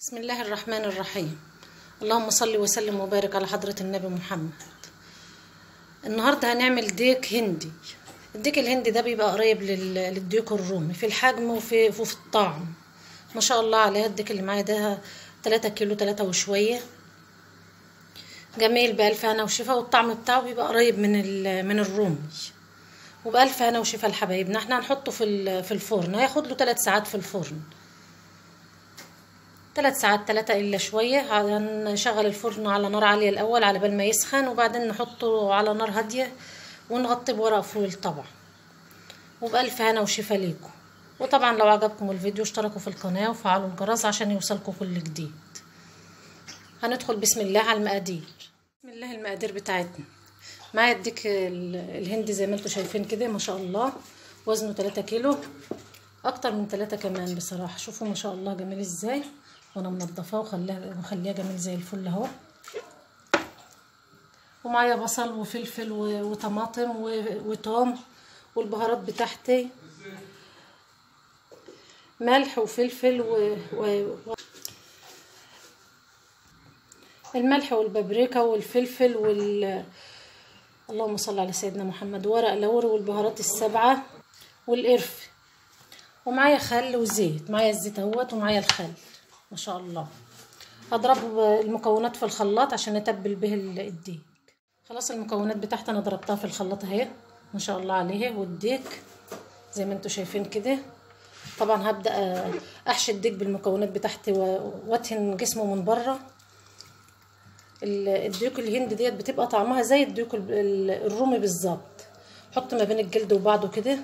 بسم الله الرحمن الرحيم. اللهم صل وسلم وبارك على حضرة النبي محمد. النهارده هنعمل ديك هندي. الديك الهندي ده بيبقى قريب للديك الرومي في الحجم وفي الطعم، ما شاء الله عليه. الديك اللي معايا ده 3 كيلو 3 وشوية، جميل بألف هنا وشفا، والطعم بتاعه بيبقى قريب من الرومي. وبألف هنا وشفا لحبايبنا. احنا هنحطه في الفرن، هياخد له 3 ساعات في الفرن، 3 ساعات 3 الا شوية. هنشغل الفرن على نار عالية الاول على بال ما يسخن، وبعدين نحطه على نار هادية ونغطيه بورق فويل طبعا. وبألف هنا وشفا ليكم. وطبعا لو عجبكم الفيديو اشتركوا في القناة وفعلوا الجرس عشان يوصلكم كل جديد. هندخل بسم الله على المقادير. بسم الله المقادير بتاعتنا. معايا الديك الهندي زي ما انتم شايفين كده، ما شاء الله وزنه 3 كيلو، اكتر من 3 كمان بصراحة. شوفوا ما شاء الله جميل ازاي، وانا منضفاه وخليها جميل زي الفل اهو. ومعايا بصل وفلفل وطماطم وتوم والبهارات بتاعتي، ملح وفلفل الملح والبابريكا والفلفل اللهم صل على سيدنا محمد، ورق لوري والبهارات السبعة والقرفه. ومعايا خل وزيت، معايا الزيت اهوت ومعايا الخل ما شاء الله. هضرب المكونات في الخلاط عشان اتبل به الديك. خلاص المكونات بتاعتي انا ضربتها في الخلاط اهي ما شاء الله عليها. والديك زي ما انتم شايفين كده. طبعا هبدا احشي الديك بالمكونات بتاعتي وادهن جسمه من بره. الديك الهندي ديت بتبقى طعمها زي الديك الرومي بالظبط. حط ما بين الجلد وبعضه كده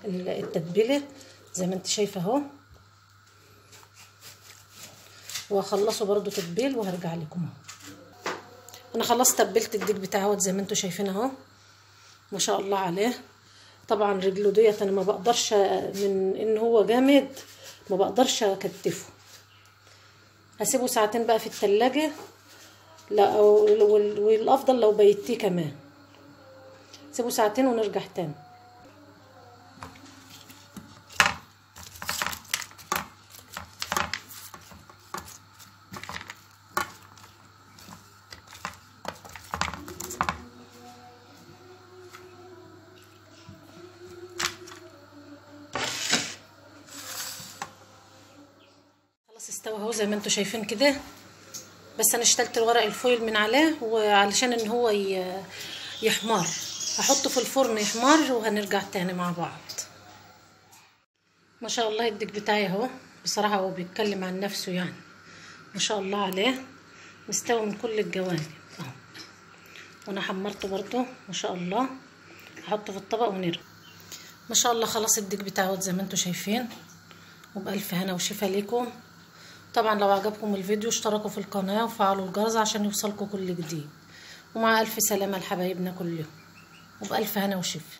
التتبيله زي ما انت شايفه اهو، واخلصه برضو تتبيل وهرجع لكم اهو. انا خلاص تبلت الديك بتاعه زي ما انتم شايفين اهو ما شاء الله عليه. طبعا رجله ديت انا ما بقدرش، من ان هو جامد ما بقدرش اكتفه. هسيبه ساعتين بقى في التلاجة، لا والافضل لو بيتية كمان. سيبه ساعتين ونرجع تاني. خلاص استوى اهو زي ما انتم شايفين كده. بس انا اشتلت الورق الفويل من عليه، وعلشان ان هو يحمر هحطه في الفرن يحمر، وهنرجع تاني مع بعض. ما شاء الله الديك بتاعي اهو، بصراحة هو بيتكلم عن نفسه يعني، ما شاء الله عليه مستوي من كل الجوانب اهو. وانا حمرته برضو ما شاء الله. هحطه في الطبق ونرجع. ما شاء الله خلاص الديك بتاعه زي ما انتم شايفين. وبألف هنا وشفا ليكم. طبعا لو عجبكم الفيديو اشتركوا في القناة وفعلوا الجرس عشان يوصلكم كل جديد. ومع ألف سلامة لحبايبنا كلهم، وبألف هنا وشفا.